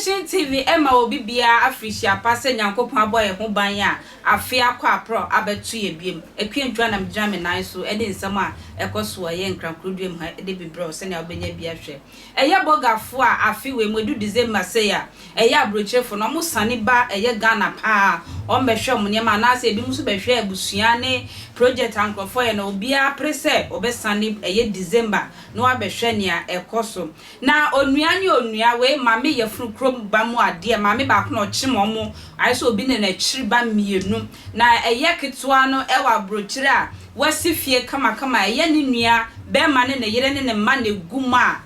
Nation TV ɛma obi biara afirihyia pa sɛ Nyankopɔn abɔ yɛn ho ban a afe akɔ aprɔ abɛto yɛ biem. Akua Ntua na megyina me nan so de nsɛm a ɛkɔ so wɔ yɛn nkrankoroduam mu ha de bi brɛ wo sɛnea wobɛnya bi ahwɛ. Ɛyɛ bɔgafoɔ a afe wei mu ɛdu December sei a ɛyɛ aburokyirefo no ɔmo sane ba ɛyɛ Ghana paa, ɔmo bɛhwɛ ɔmo nneɛma anaasɛ ebinom nso bɛhwɛ abusua ne project a nkurɔfoɔ yɛ no. Obiara pere sɛ ɔbɛsane ɛyɛ December na wabɛhwɛ nea ɛkɔ so. Na onua ne onua wei, maame yɛfunu kurom ba mu adeɛ, maame baako na ɔkyem ɔmo ayɛ sɛ obi ne n'akyiri ba mmienu. Na ɛyɛ ketewa no ɛwɔ aburokyire a wasi fie kamakama, ɛyɛ ne nua bɛrima ne ne yere ne ne mma na egu mu a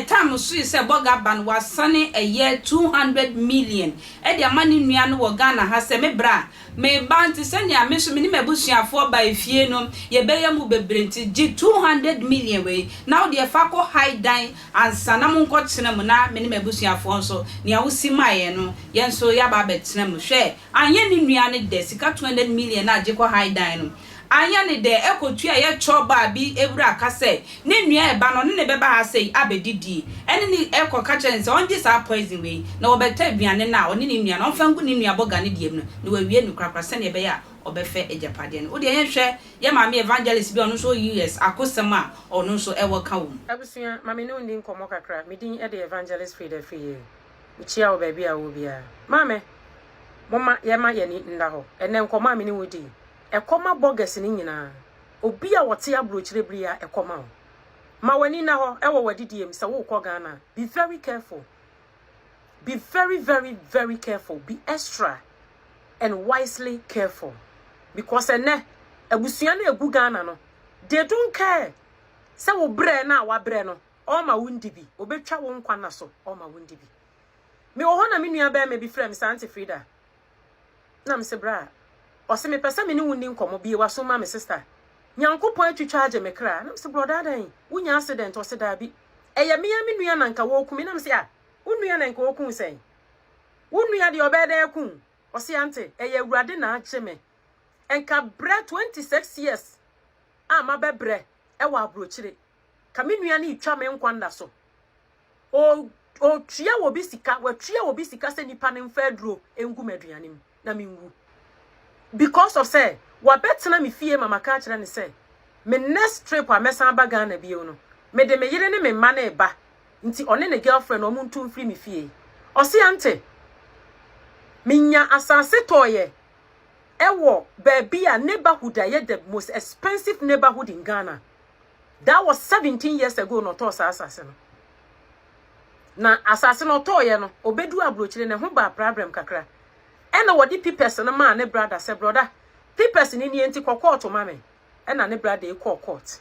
tam so yi sɛ bɔga ba no wasane ɛyɛ 200 million ɛde ama ne nua no wɔ Ghana ha sɛ me bra meba, nti sɛnea me nso me ne m'abusuafoɔ ba efie no yɛbɛyɛ mu bebree, nti gye 200 million wei na wode ɛfa kɔ hae dan ansa na monkɔ tena mu, na me ne m'abusuafoɔ nso nea wosi maa yɛn no yɛn nso yɛaba abɛtena mu. Hwɛ, anyɛ ne nua no dɛ. Sika 200 million na agye kɔ hae dan no anyɛ ne dɛ. Ɛkɔtua yɛ kyɔ baa bi ewura ka sɛ ne nua ɛba no ne ne bɛba ha sɛ abɛdidi ɛne ne ɛkɔ ka kyerɛ ne sɛ ɔngye saa poison wei na wɔbɛtɔ aduane no a ɔne ne nua no ɔmfa ngu ne nua bɔga ne deɛ mu no na wawie no korakora sɛnea ɛbɛyɛ a ɔbɛfɛ agyapadeɛ no. Wodeɛ yɛnhwɛ yɛ maame Evangelist bi a ɔno nso US akosɛm a ɔno nso ɛwɔ ka wɔ mu. Abusua, maame ne wo ndi nkɔmmɔ kakra. Me din de Evangelist Frida Fiye. Mekyia wo baabi a wɔ biara. Maame, momma yɛma yɛni nda hɔ. Ɛnɛ nkɔmmɔ a me ne wo di, ɛkɔma bɔgɛs ne nyinaa. Obi a wɔte aburokyire bere a ɛkɔma wo. Ma w'ani nna hɔ ɛwɔ w'adidie mu sɛ wokɔ Ghana. Be very careful. Be very, very, very careful. Be extra and wisely careful. Because ɛnɛ, abusua no egu Ghana no, they don't care. Sɛ wo brɛ na wabrɛ no, ɔma wo ndi bi. Obetwa wo nkwa na so, ɔma wo ndi bi. Me wɔ hɔ na me nua bɛrima bi frɛ me sɛ, "Auntie Frida." Na me sɛ, "Bra." Ɔsɛ mepɛ sɛ me ne wo ni nkɔmmɔ bie waso ma me sister. Nyankopɔn atwitwa agye me kra. Na me sɛ, "Brother, adan? Wonya accident?" Ɔsɛ daabi. Ɛyɛ me a me nua na nka wɔku me. Na me sɛ, "Ah, wo nua na nka wɔku sɛn? Wo nua deɛ ɔbɛyɛ dɛn aku?" Ɔsɛ, "Auntie, ɛyɛ Awurade na agye me. Nka brɛ 26 years a mabɛbrɛ ɛwɔ aburokyire. Ka me nua ne twa me nkwa nda so. O otua wɔ bi sika, watua wɔ bi sika sɛ nipa ne mfa aduro ngu m'aduane mu na menwu. Because of sɛ wabɛtena me fie ma maka akyerɛ ne sɛ me next trip a mɛsan aba Ghana bio no, mede me yere ne me mma ne ba, nti ɔne ne girlfriend ɔmo ntu mfiri me fie." Ɔse, "Auntie, menya asase tɔɔyɛ ɛwɔ baabi a neighborhood a ɛyɛ the most expensive neighborhood in Ghana." That was 17 years ago na ɔtɔɔ saa asase no. Na asase no ɔtɔɔyɛ no, obedu aburokyire ne ho ba problem kakra. Ɛna wɔde papers no maa ne brother sɛ, "Brother, papers ni nie, nti kɔ court ma me." Ɛna ne brother yi kɔɔ court.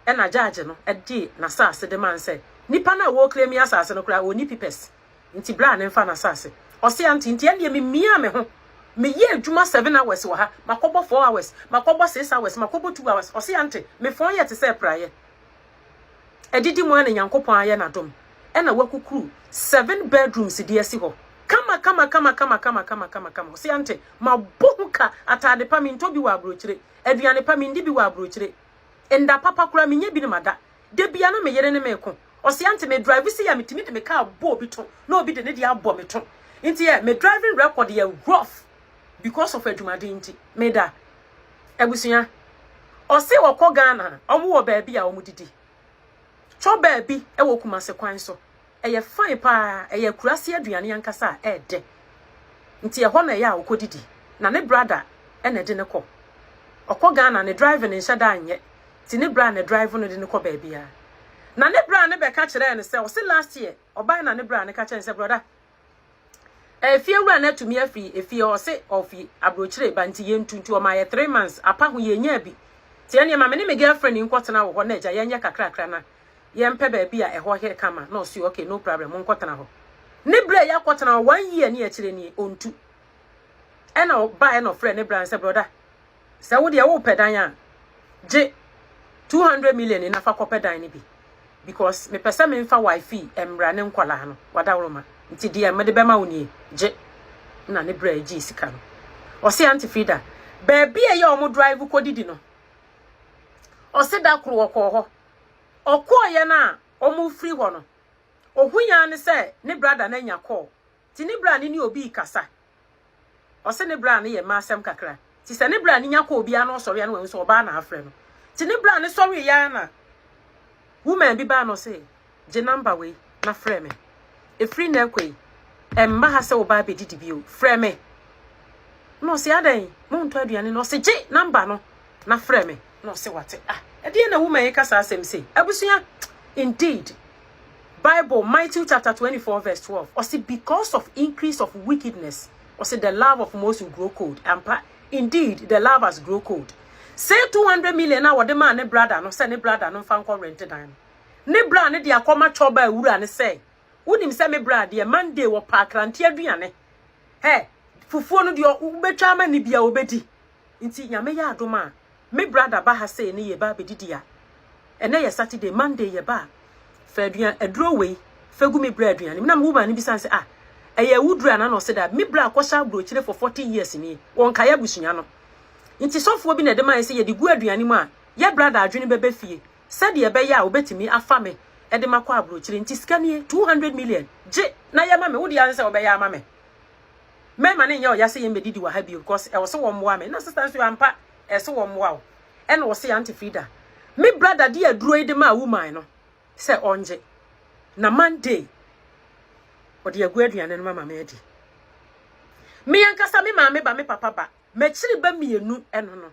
Ɛna judge no ɛde n'asase de man sɛ nipa no a wɔreclaim asase no koraa wɔni papers. Nti bra ne mfa n'asase. Ɔse, "Auntie, nti ɛndeɛ me mia me ho. Meyɛ adwuma 7 hours wɔ ha, makɔbɔ 4 hours, makɔbɔ 6 hours, makɔbɔ 2 hours." Ɔse, "Auntie, me phone yɛ te sɛ praeɛ." Ɛdidi mu a na Nyankopɔn ayɛ n'adom. Ɛna wakukuru seven bedrooms de asi hɔ. Kama kama kama kama kama kama kama kama. Ɔse, "Auntie, mabɔ ho ka. Ataade pa mentɔ bi wɔ aburokyire. Aduane pa mendi bi wɔ aburokyire. Nda papa koraa menyɛ bi ne mada. Da bia na me yere ne me ko." Ɔse, "Auntie, me drive si ya metumi de me car bɔ obi to na obi de ne de abɔ me to. Nti yɛ me driving record yɛ rough because of adwumaden nti meda." Abusua, ɔse wɔkɔ Ghana, ɔmo wɔ baabi a ɔmo didi. Twɔ baabi ɛwɔ Kumase kwan so. Ɛyɛ fine paa, ɛyɛ kurase aduane ankasa a ɛɛdɛ. Nti ɛhɔ na ɛyɛ a ɔkɔ didi. Na ne brother ɛna ɛde ne kɔ. Ɔkɔ Ghana ne driving nhyɛ da anyɛ. Nti ne bra ne drive no de ne kɔ baabi a. Na ne bra ne bɛka kyerɛɛ no sɛ ɔse last year ɔbaa na ne bra ne ka kyerɛ no sɛ, "Brother, efie wura na atumi afiri efie." Ɔse ɔfi aburokyire ba nti yɛntu, nti ɔma yɛ 3 months apa ho yɛnya bi. Nti ɛnneɛ ma me ne me girlfriend nkɔtena wɔ hɔ na agya yɛnyɛ kakrakra na yɛmpɛ baabi a ɛhɔ yɛ kama. Na ɔse, "Okay, no problem, monkɔtena hɔ." Ne berɛ yɛ akɔtena hɔ one year ne akyire nie ɔntu. Ɛna ɔbaa ɛna ɔfrɛ ne bra sɛ, "Brother, sɛ wo deɛ wopɛ dan a, gye 200 million na fa kɔpɛ dan no bi, because mepɛ sɛ memfa wife mmra ne nkɔlaa no wadaworoma, nti deɛ mede bɛma wo nie, gye." Na ne bra gye sika no. Ɔse, "Auntie Frida, baabi a ɛyɛ ɔmo drive kɔdidi no," ɔse da koro ɔkɔɔ hɔ. Ɔkɔɔyɛ no a ɔmo firi hɔ no, ohu ya ne sɛ ne brother no anya call. Nti ne bra no ne obi rekasa. Ɔse ne bra no yɛ mma asɛm kakra. Nti sɛ ne bra no nya kɔ obiara na ɔsɔre a na wahu sɛ ɔbaa na afrɛ no. Nti ne bra no sɔre yɛ ara na woman bi baa na ɔse gye number wei na frɛ me. Ɛfiri nnɛ kɔ yi, ɛmma ha sɛ wobaa bɛdidi bio. Frɛ me. Na ɔse adɛn, montɔ aduane no? Ɔse gye number no na frɛ me. Na ɔse wate. Ah, ɛdeɛn na woman yi ka saa asɛm sei? Abusua, indeed, Bible, Matthew chapter 24 verse 12, ɔse because of increase of wickedness, ɔse the love of most will grow cold. Ampa, indeed, the love has grow cold. Say 200 million a wɔde maa ne brother no sɛ ne brother no mfa nkɔ rent dan no. Ne bra no de akɔma chɔba awura no sɛ, wonim sɛ me bra deɛ Monday wɔpa akrante aduane. Hɛ, fufuo no deɛ wobɛtwa ama ne bia wɔbɛdi. Nti Nyame yɛ adom a, me brother ba ha sei ne yɛba abɛdidi a, ɛnɛ yɛ Saturday, Monday yɛba a, fa aduan, aduro wei, fa gu me bra aduane mu. Na me woman no bisa no sɛ, ah, ɛyɛ awuduro anaa? Na ɔse daabi, me bra akɔhyɛ aburokyire for 40 years nie, wɔnkae abusua no. Nti sɔfoɔ bi na ɛde maeɛ sɛ yɛde gu aduane mu a, yɛ brother adwene bɛba fie, sɛdeɛ ɛbɛyɛ a ɔbɛtumi afa me de makɔ aburokyire. Nti sika nie, 200 million, gye na yɛ ma me, wo deɛ ara ne sɛ wobɛyɛ ama me. Mɛma no nyɛ ɔya sɛ yɛmmɛdidi wɔ ha bio because ɛwɔ sɛ wɔmmoa me. Na sister nso ampa ɛwɔ sɛ wɔmmoa wo. Ɛna ɔse Auntie Frida, me brother de aduro yi de maa woman no sɛ ɔngye. Na Monday ɔde agu aduane no ma me adi. Me ankasa me maame ba me papa ba m'akyiri ba mmienu ɛno no.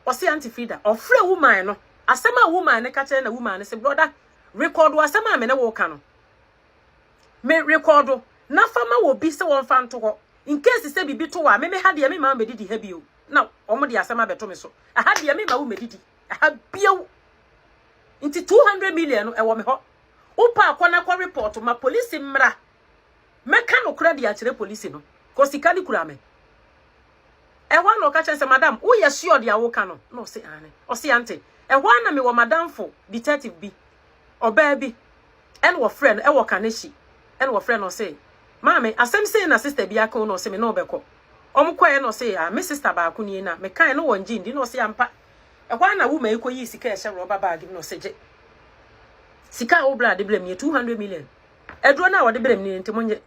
Ɔse Auntie Frida, ɔfrɛ woman no, asɛm a woman no ka kyerɛ na woman no se brother, record asɛm a me ne wo ka no. Me rekɔdo na fa ma obi sɛ wɔmfa nto hɔ in case sɛ biribi to wo a, me me ha deɛ memma wo mmɛdidi ha bio na wɔn de asɛm abɛto me so. Ɛha deɛ memma wo mmɛdidi ɛha bio. Nti 200 million no ɛwɔ me hɔ. Wopɛ akɔ na kɔ report ma polisi mmra. Mɛka nokorɛ de akyerɛ polisi no. Kɔ sika no kura me. Ɛhɔ a na ɔka kyerɛ sɛ madam woyɛ sure deɛ woka no? Na ɔse aane. Ɔse ante. Ɛhɔ a na mewɔ madamfo detective bi, ɔbaa bi. Ɛna wɔfrɛ no ɛwɔ Kaneshie ɛna wɔfrɛ no ɔse maame asɛm sei na sister bi aka o na ɔse me ne wo bɛkɔ. Wɔn kɔɛ na ɔse ah me sister baako nie na me kae no wɔn gye ndi na ɔse ampa. Ɛhɔ ara na woman yi kɔ yii sika a ɛhyɛ rɔba bag mu na ɔse gye sika a wo bra de brɛ me nie 200 million aduro no a wɔde brɛ me nie nti mo nye.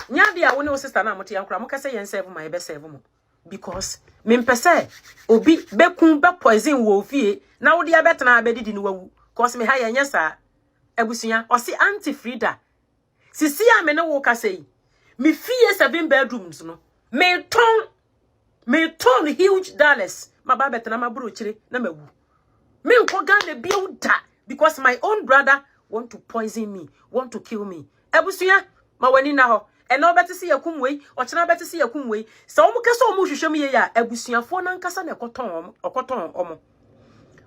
Nyɛ adeɛ a wo ne wo sister no a mote ankora mo kɛsɛ yɛn serve ma yɛbɛ serve mo because mempɛ sɛ obi bɛku bɛ poison wɔ ofie na wode abɛtena abɛdidi no wawu cause me ha yɛnyɛ saa. Abusua, ɔse Auntie Frida, sisi a me ne wo kasa yi, me fie seven bedrooms no, me tɔn, me tɔn huge dollars, ma ba bɛtena ma burokyire na mawu. Me nkɔ Ghana bio da because my own brother want to poison me, want to kill me. Abusua, ma w'ani na hɔ. Ɛnɛ wobɛte sɛ yɛkum wei, ɔkyena wobɛte sɛ yɛkum wei. Sɛ wɔn kɛ sɛ wɔn hwehwɛ mu yie a, abusuafoɔ no ankasa na ɛkɔtɔn wɔn, ɔkɔtɔn wɔn.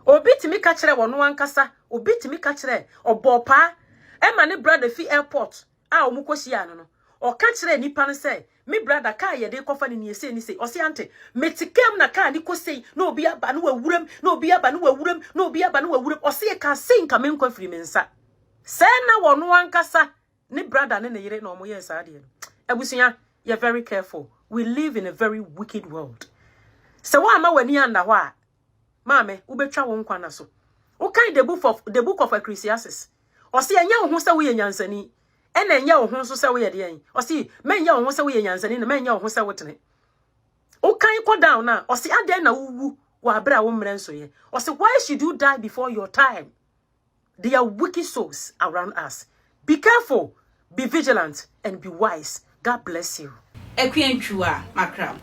Obi tumi ka kyerɛ wɔn ankasa, obi tumi ka kyerɛ ɔbɔɔ paa ɛma ne brother fi airport a wɔn kɔhyia no no. Ɔka kyerɛ nipa no sɛ, me brother kaa yɛde kɔfa no nie sei ne sei. Ɔse ante, mete kaa mu na kaa ne kɔ sei na obi aba na wawuram, na obi aba na wawuram, na obi aba na wawuram. Ɔse ɛka sei nka me nkwa firi me nsa. Sɛ na wɔn ankasa ne brother ne ne yere na wɔn yɛɛ saa adeɛ no. Abusua, yɛ very careful. We live in a very wicked world. Sɛ wɔama w'ani anda hɔ a, maame, wobɛtwa wo nkwa na so. Wokan the book of Ecclesiastes. Ɔse ɛnyɛ wo ho sɛ woyɛ nyansani. Ɛna ɛnyɛ wo ho nso sɛ woyɛ deɛn. Ɔse mɛnyɛ wo ho sɛ woyɛ nyansani na mɛnyɛ wo ho sɛ wotene. Wokan kɔ down na ɔse adɛn na wowu wɔ abere a wo mmerɛ nso yɛ. Ɔse why should you die before your time? There are wicked souls around us. Be careful, be vigilant, and be wise. God bless you. Akua Ntwiwa, makram.